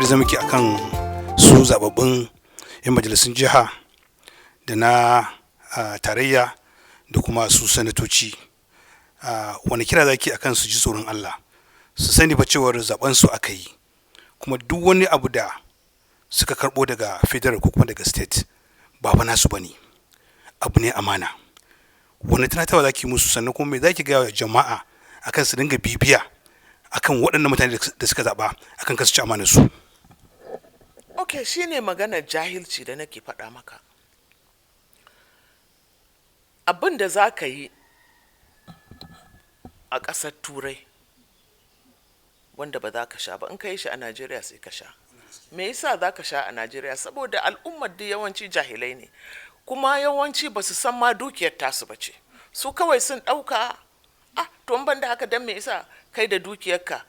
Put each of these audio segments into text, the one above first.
da zama ke akan su zababbun 'yan majalisun jiha da na tarayya da kuma su sanatoci. Wani kira zaki akan su ji tsoron Allah, su sani ba cewar zaben su aka yi, kuma duk wani abu da suka karbo daga federal ko kuma daga state ba fa nasu bane, abu ne amana. Wani tunatarwa zaki musu? Sannan kuma me zaki gaya wa jama'a akan su dinga bibiya akan waɗannan mutane da suka zaɓa, akan kasu ci amanar su? Ok, shine maganar jahilci da nake faɗa maka. Abin da za ka yi a ƙasar Turai wanda ba za ka sha ba, in ka yi shi a Najeriya sai ka sha. Me yasa za ka sha a Najeriya? Saboda al'ummar da yawanci jahilai ne, kuma yawanci ba su san ma dukiyar tasu ba ce. Su kawai sun ɗauka, ah, to in ban da haka, dan me yasa kai da dukiyarka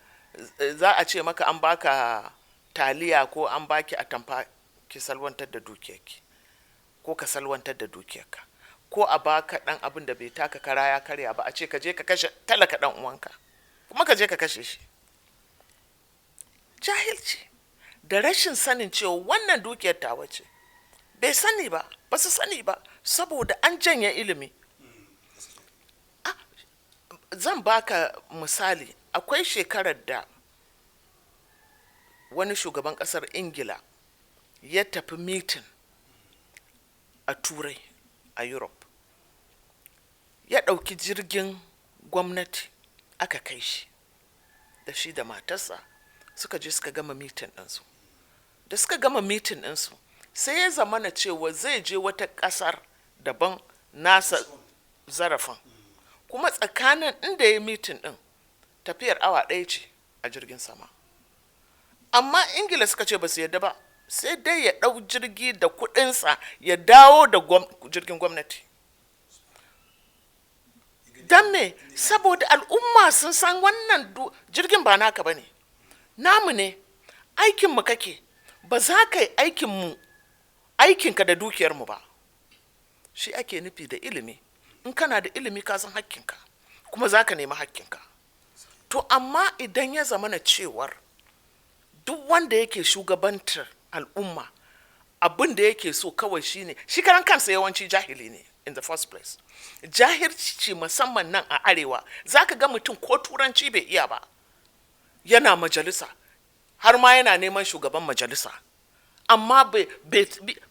za a ce maka an baka taliya ko an baki atamfa ki salwantar da dukiyarki, ko ka salwantar da dukiyarka, ko a baka dan abin da bai taka kara ya karya ba, a ce ka je ka kashe talaka dan uwanka, kuma ka je ka kashe shi? Jahilci da rashin sanin cewa wannan dukiyar tawa ce. Bai sani ba, ba su sani ba, saboda an janye ilimi. Zan baka misali. Akwai shekarar da wani shugaban kasar Ingila ya tafi meeting a Turai, a Europe. Ya ɗauki jirgin gwamnati aka kai shi, da shi da matarsa suka je suka gama meeting ɗinsu. Da suka gama meeting ɗinsu, sai ya zamana cewa zai je wata ƙasar daban nasa zarafin. Kuma tsakanin inda ya meeting ɗin tafiyar awa 1 ce a jirgin sama. Amma Ingila suka ce ba su yarda ba, sai dai ya ɗau jirgi da kuɗinsa ya dawo da jirgin gwamnati. Don me? Saboda al'umma sun san wannan jirgin ba naka ba ne, namu ne, aikinmu kake, ba za ka yi aikinmu aikinka da dukiyarmu ba. Shi ake nufi da ilimi. In kana da ilimi, ka san hakkinka, kuma za ka nemi hakkinka. To amma idan ya zama na cewar duk wanda yake shugabantar al'umma, abin da yake so kawai shine shi karan kansa, yawanci jahili ne in the first place. Jahilci musamman nan a arewa, za ka ga mutum ko Turanci bai iya ba, yana majalisa, har ma yana neman shugaban majalisa, amma bai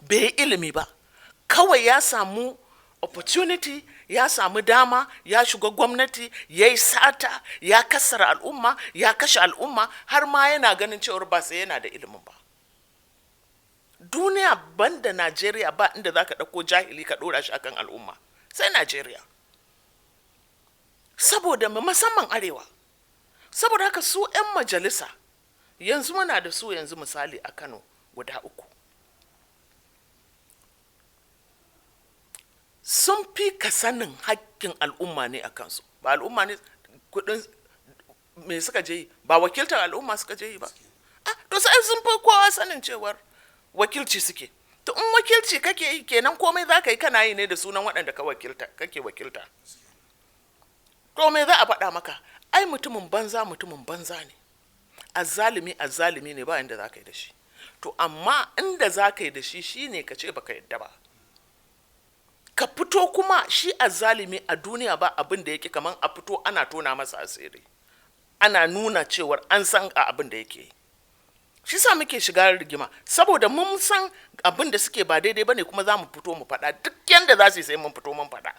yi ilimi ba. Kawai ya samu opportunity, ya samu dama, ya shiga gwamnati, ya yi sata, ya kasara al'umma, ya kashe al'umma, har ma yana ganin cewar ba sai yana da ilimin ba. Duniya banda Najeriya ba inda za ka ɗauko jahili ka ɗora shi akan al'umma sai Najeriya, saboda musamman arewa. Saboda haka su 'yan majalisa yanzu muna da su yanzu, misali a Kano guda 3, sun fi ka sanin hakkin al'umma ne a kansu. Ba al'umma ne kudin me suka je yi ba, wakiltar al'umma suka je yi ba. Ah, to sai sun fi kowa sanin cewar wakilci suke. To in wakilci kake yi kenan, komai za ka yi kana yi ne da sunan waɗanda ka wakilta, kake wakilta. To me za a faɗa maka? Ai mutumin banza mutumin banza ne, azzalumi azzalumi ne, ba inda za ka yi da shi. To amma inda za ka yi da shi shine ka ce baka yadda ba, ka fito. Kuma shi azzalumi a duniya ba abin da yake kaman a fito ana tona masa asiri, ana nuna cewar an san a abin da yake yi. Shi sa muke shiga rigima, saboda mun san abin da suke ba daidai bane, kuma za mu fito mu faɗa. Duk yanda za su yi, sai mun fito mun faɗa.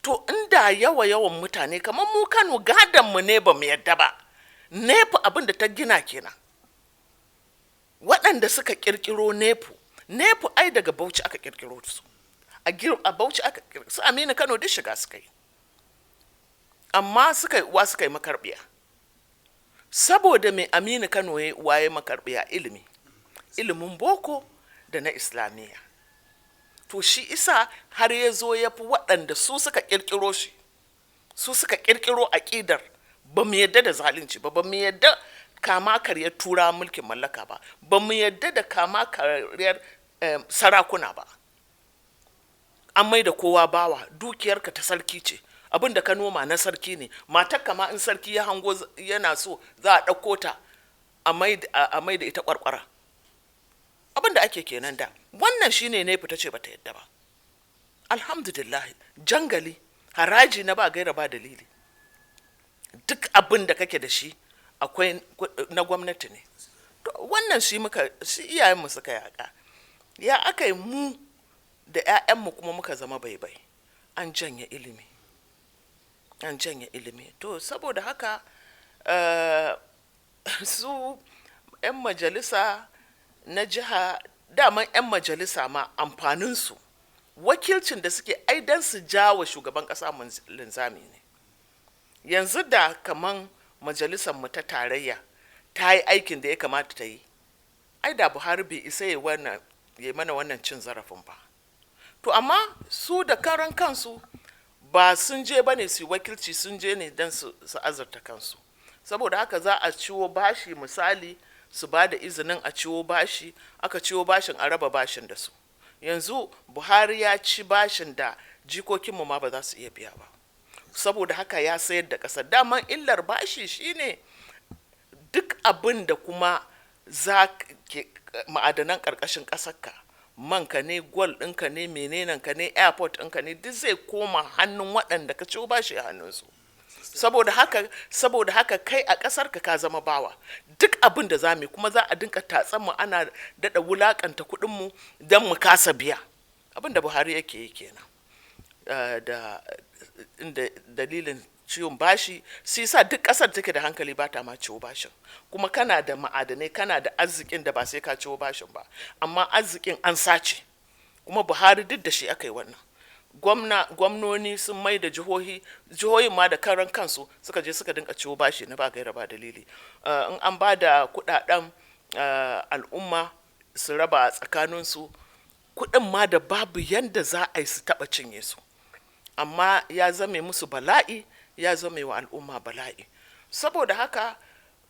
To inda yawa yawan mutane kamar mu, Kano gadon mu ne, ba mu yadda ba. Nepu abin da ta gina kenan. Waɗanda suka kirkiro Nepu, Nepu ai daga Bauchi aka kirkiro su. A Bauchi aka su Aminu Kano duk shiga suka yi, amma suka yi uwa suka yi makarbiya. Saboda mai Aminu Kano ya uwa ya makarbiya? Ilimi, ilimin boko da na Islamiyya. To shi isa har ya zo ya fi waɗanda su suka kirkiro shi, su suka kirkiro aƙidar ba mu yadda da zalunci ba, ba mu yadda kama karyar tura mulkin mallaka ba, ba mu yadda da kama karyar sarakuna ba. An mai da kowa bawa, dukiyarka ta sarki ce, abin da ka noma na sarki ne, matar kama in sarki ya hango yana so za a ɗauko ta. a mai da ita kwarkwara. Abin da ake kenan da wannan shine ne fita ce bata yadda ba. Alhamdulillah, jangali haraji na ba gaira ba dalili, duk abin da kake da shi akwai na gwamnati ne. To wannan shi muka shi iyayenmu suka yaƙa. Ya aka yi mu da 'ya'yanmu kuma muka zama baibai. An janye ilimi, an janye ilimi. To saboda haka su 'yan majalisa na jiha, daman 'yan majalisa ma amfaninsu wakilcin da suke ai dan su jawa shugaban kasa linzami ne. Yanzu da kaman majalisar mu ta tarayya ta yi aikin da ya kamata ta yi, ai da Buhari bai isa ya mana wannan cin zarafin ba. To amma su da karan kansu ba sun je ba ne su wakilci, sun je ne don su azurta kansu. Saboda haka za a ciwo bashi, misali su ba da izinin a ciwo bashi, aka ciwo bashin a raba bashin da su. Yanzu Buhari ya ci bashin da jikokinmu ma ba za su iya biya ba. Saboda haka ya sayar da ƙasar. Daman illar bashi shine duk abin da kuma za ma'adanan ƙarƙashin ƙasarka, manka ne, gwal ɗinka ne, menenanka ne, airport ɗinka ne, duk zai koma hannun waɗanda ka ciwo bashi a hannunsu. Saboda haka kai a ƙasar ka ka zama bawa. Duk abin da za mu kuma za a dinka tatsan mu, ana daɗa wulaƙanta kuɗin mu don mu kasa biya. Abin da Buhari yake yi kenan. Da inda dalilin ciwon bashi sai sa duk ƙasar take da hankali ba ta ma ciwo bashin. Kuma kana da ma'adanai, kana da arzikin da ba sai ka ciwo bashin ba, amma arzikin an sace. Kuma Buhari duk da shi aka yi wannan. Gwamnoni sun mai da jihohi, jihohin ma da karan kansu suka je suka dinka ciwo bashi na ba gaira ba dalili. In an ba da kudaden al'umma su raba tsakaninsu, kudin ma da babu yanda za a yi su taba cinye su, amma ya zame musu bala'i, ya zame wa al'umma bala'i. Saboda haka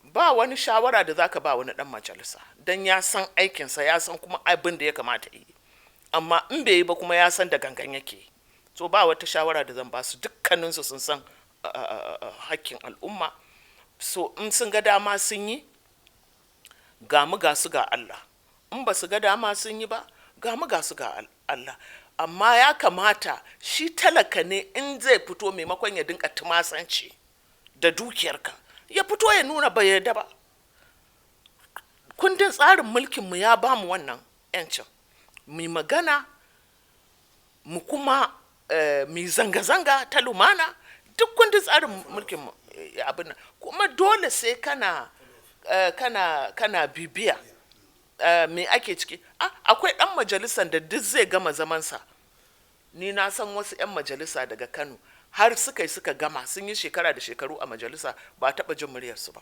ba wani shawara da zaka ba wani dan majalisa, don ya san aikinsa, ya san kuma abin da ya kamata yi, amma in bai yi ba kuma ya san da gangan yake. So ba wata shawara da zan ba su, dukkaninsu sun san hakkin al'umma. So in sun ga dama sun yi, ga mu ga su ga Allah. In ba su ga dama sun yi ba, ga mu ga su ga Allah. Amma ya kamata shi talaka ne in zai fito, maimakon ya dinka tumasanci da dukiyarka, ya fito ya nuna bai yarda ba. Kundin tsarin mulkinmu ya ba mu wannan 'yancin mu magana, mu kuma mu zanga-zanga ta lumana. Duk kundin tsarin mulkin abin nan. Kuma dole sai kana kana bibiya me ake ciki. Akwai dan majalisar da duk zai gama zamansa. Ni na san wasu 'yan majalisa daga Kano har suka yi suka gama, sun yi shekara da shekaru a majalisa, ba a taɓa jin muryarsu ba,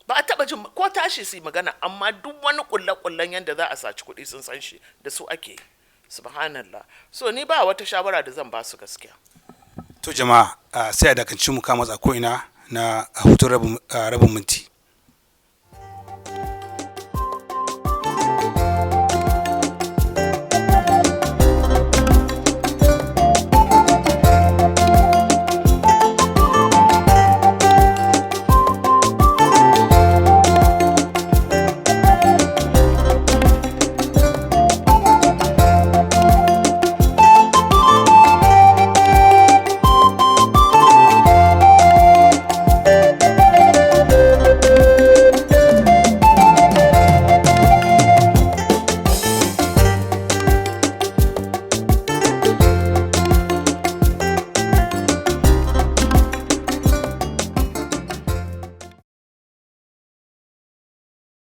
ba a taɓa jin ko tashi su yi magana. Amma duk wani kulle-kullen yadda za a saci kuɗi sun san shi, da su ake yi. Subhanallah. So ni ba wata shawara da zan ba su gaskiya. To jama'a, sai a dakanci mu kama ko ina na hutun rabin minti.